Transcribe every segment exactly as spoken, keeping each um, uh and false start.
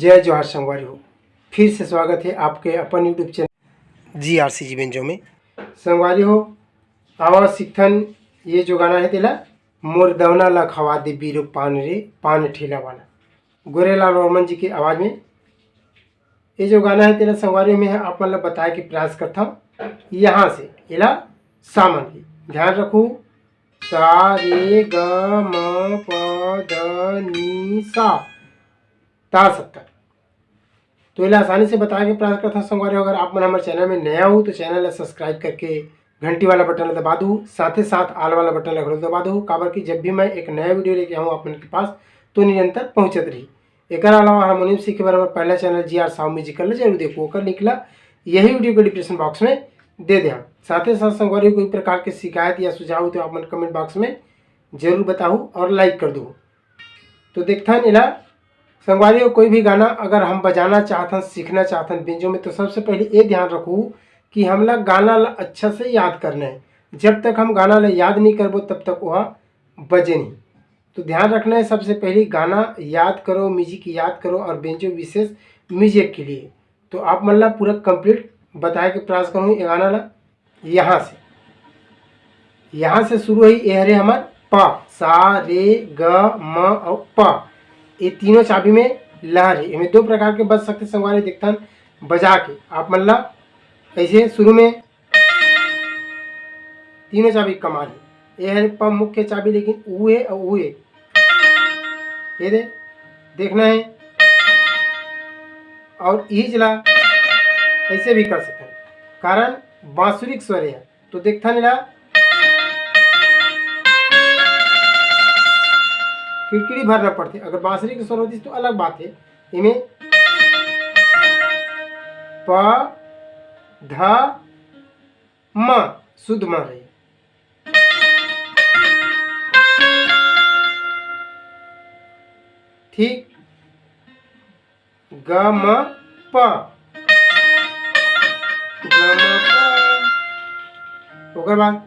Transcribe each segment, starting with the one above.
जय जोहार संगवारी हो, फिर से स्वागत है आपके अपन YouTube चैनल GRCG बेंजो में। संगवारी हो, आवा सीखथन ये जो गाना है तेला, मोर दवना ला खवा दे बीरो पान रे, पान ठेला वाला, गोरेलाल वर्मन जी के आवाज में। ये जो गाना है तेला संगवारी में आप मन ला बताए के प्रयास करथव। यहाँ से एला सा मन के ध्यान रखू, सा रे ग म प ध नी सा, तार सप्तक। तो एला आसानी से बताए के प्रयास करथव संगवारी हो। अगर आप मन हमर चैनल में नया हो तो चैनल ला सब्सक्राइब करके घंटी वाला बटन ला दबा दू, साथे साथ ऑल वाला बटन ला घलो दबा दू, काबर कि जब भी मैं एक नया वीडियो लेके आऊँ आप मन के पास तो निरंतर पहुँचत रही। एकर अलावा हारमोनियम सीखे बर हमर पहला चैनल GR साहू म्यूजिकल ला जरूर देखो, ओकर लिंक ला यही वीडियो के डिस्क्रिप्शन बॉक्स में दे दे। साथे साथ संगवारी कोई प्रकार के शिकायत या सुझाव हो तो आप मन कमेंट बॉक्स में जरूर बताहू और लाइक कर दू। तो देखथन एला संगवारी हो, कोई भी गाना अगर हम बजाना चाहथन, सीखना चाहथन बेंजो में, तो सबसे पहले ये ध्यान रखू कि हमला गाना ला अच्छा से याद करना है। जब तक हम गाना ला याद नहीं करबो तब तक वह बजे नहीं। तो ध्यान रखना है, सबसे पहले गाना याद करो, म्यूजिक याद करो और बेंजो विशेष म्यूजिक के लिए। तो आप मन ला पूरा कंप्लीट बताए के प्रयास करूँ ये गाना ला। यहाँ से, यहाँ से शुरू हुई, ये हरे हमर प, सा रे ग म और प, ये तीनों चाबी में लहर है। इनमें दो प्रकार के बज सकते संगवारी, देखथन बजा के आप मन ला। ऐसे शुरू में तीनों चाबी कमाल है, ये हरे प मुख्य चाबी, लेकिन ऊ है और ऊ है, ये दे देखना है। और इही चला ऐसे भी कर सकते हैं, कारण बांसुरी के स्वर है। तो देखथन एला किड़किड़ी भरना पड़थे। अगर बांसुरी के स्वर होती तो अलग बात है। इमे प ध म शुद्ध म रही। ठीक, ग म प, ग म प। ओकर बाद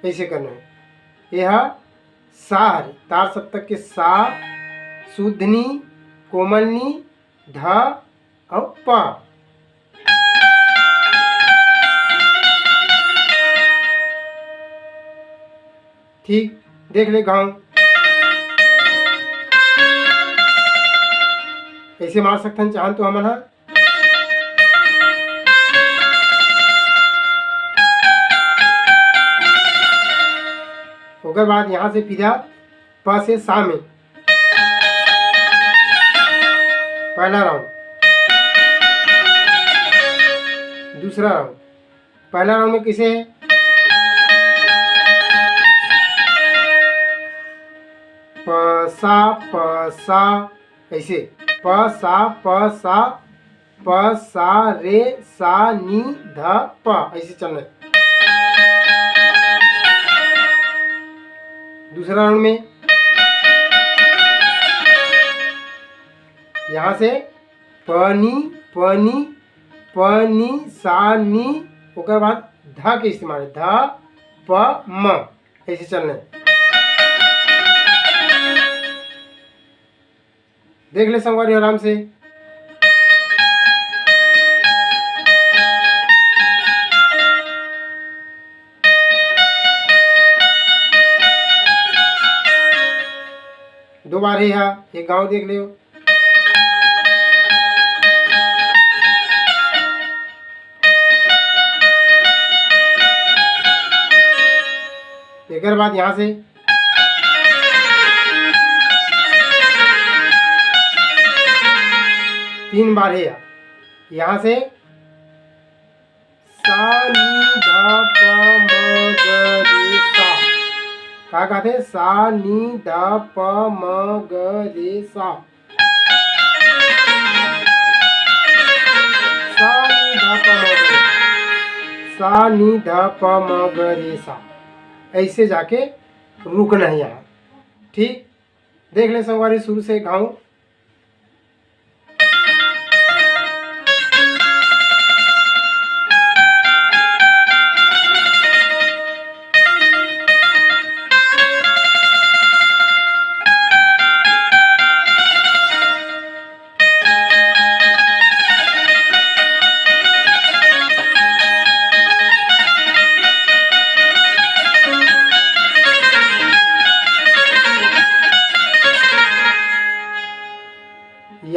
ऐसे करना है। ये हा सा हरे, तार सप्तक के सा, शुद्ध नी, कोमल नी, ध और प। ठीक, देख ले गाँव, ऐसे मार सकथन चाहन तो हमन हा। ओकर बाद यहाँ से फिरा प से सा में। पहला राउंड, दूसरा राउंड। पहला राउंड में किसे है? प सा, प सा, ऐसे प सा, प सा, प सा रे सा नी ध प, ऐसे चलना है। दूसरा राउंड में यहाँ से प नी, प नी, प नी, सा नी, ओकर बाद ध के इस्तेमाल है, ध प म, ऐसे चलना है। देख ले संगवारी आराम से। दो बार ही हा, एक गाँव देख लियो। एकर बाद यहाँ से तीन बार है, यहाँ से सा नी ध प म ग रे सा। का कहते? सा नी ध प म ग रे सा। सा नी ध प म ग रे सा। सा नी ध प म ग रे सा। ऐसे जाके रुकना है यहाँ। ठीक, देख ले संगवारी, शुरू से गाऊं।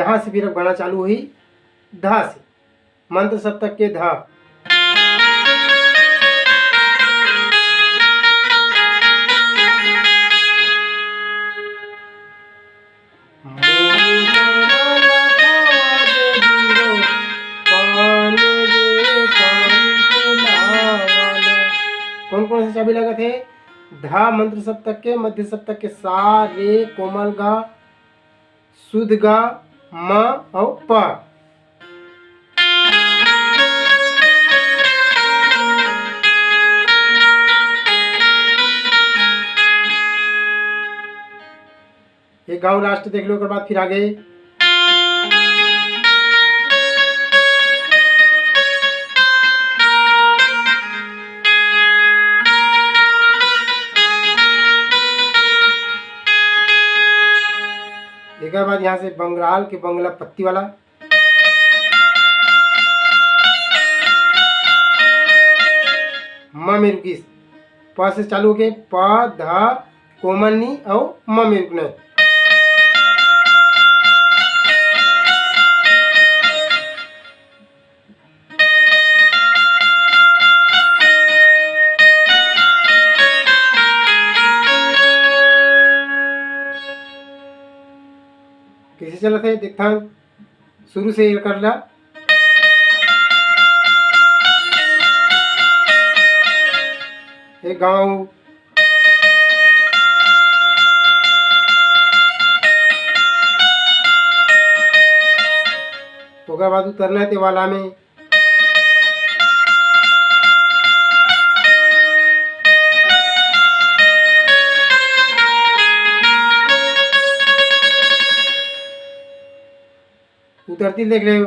यहाँ से फिर अब गाना चालू हुई धा से, मंत्र सप्तक के धा। कौन कौन से चाबी लगत हे? धा मंत्र सप्तक के, मध्य सप्तक के सा, रे, कोमल गा, शुद्ध गा, म अउ प। ये गाँव लास्ट देख लो, ओकर बाद फिर आगे। एकर बाद यहाँ से बंगराल के बंगला पत्ती वाला। म में रुकिस, प से चालू होके प, ध, कोमल नी अउ म में रुकना हे। कइसे चलत हे देखथन, शुरू से ये कर ला। एक गाँव। ओकर बाद उतरना हे ते वाला में। उतरती देख रहे हो।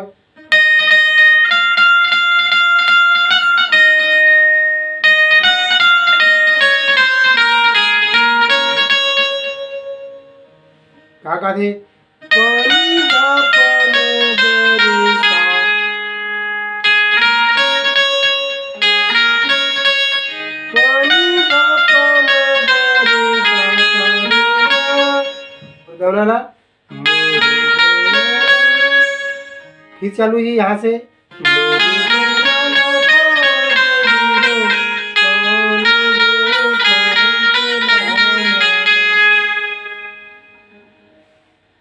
का कथे? पानी गा पानी गा रे सा। पानी गा पानी गा रे सा, सा रे गा। और दोनों ना। फिर चालू ही यहाँ से।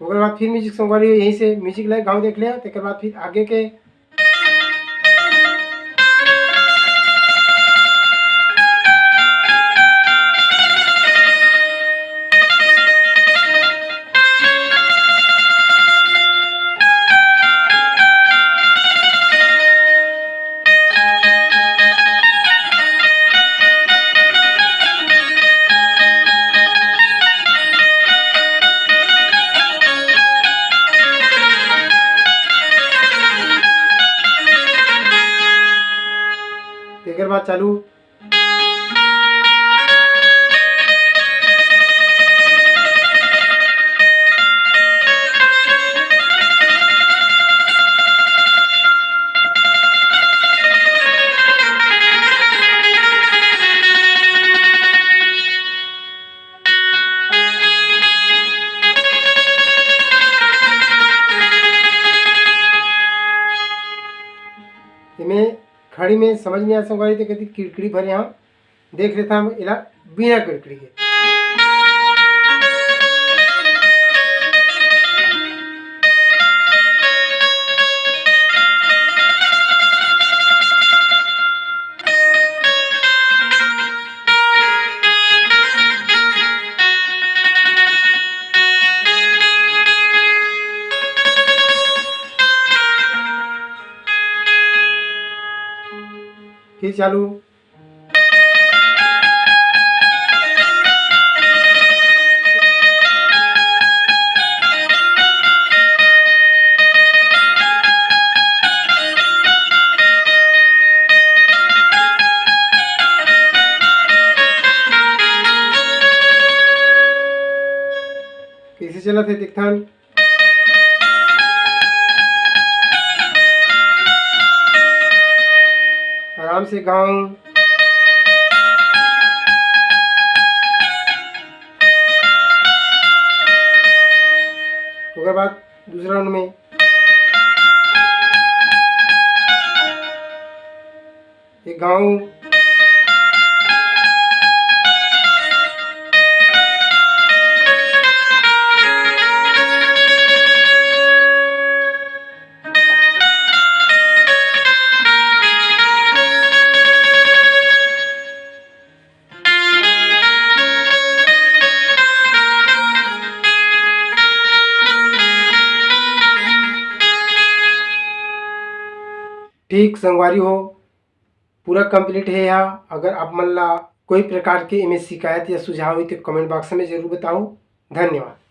ओकर बाद फिर म्यूजिक संगवारी हो, यहीं से म्यूजिक लाइव गाँव देख ले, तेकर बाद फिर आगे के। तेकर बाद चालू। एमे खड़ी में समझ नहीं आ संगवारी, ते कति किड़किड़ी भरे हम। देख लेता हम एला बिना किड़किड़ी के। फिर चालू। कइसे चलत हे देखथन। आराम से गाऊं। ओकर बाद दूसरा राउंड में। ये गाँव। ठीक संगवारी हो, पूरा complete हे हा। अगर आप मन ला कोई प्रकार के एमे शिकायत या सुझाव होही तो comment box में जरूर बताओ। धन्यवाद।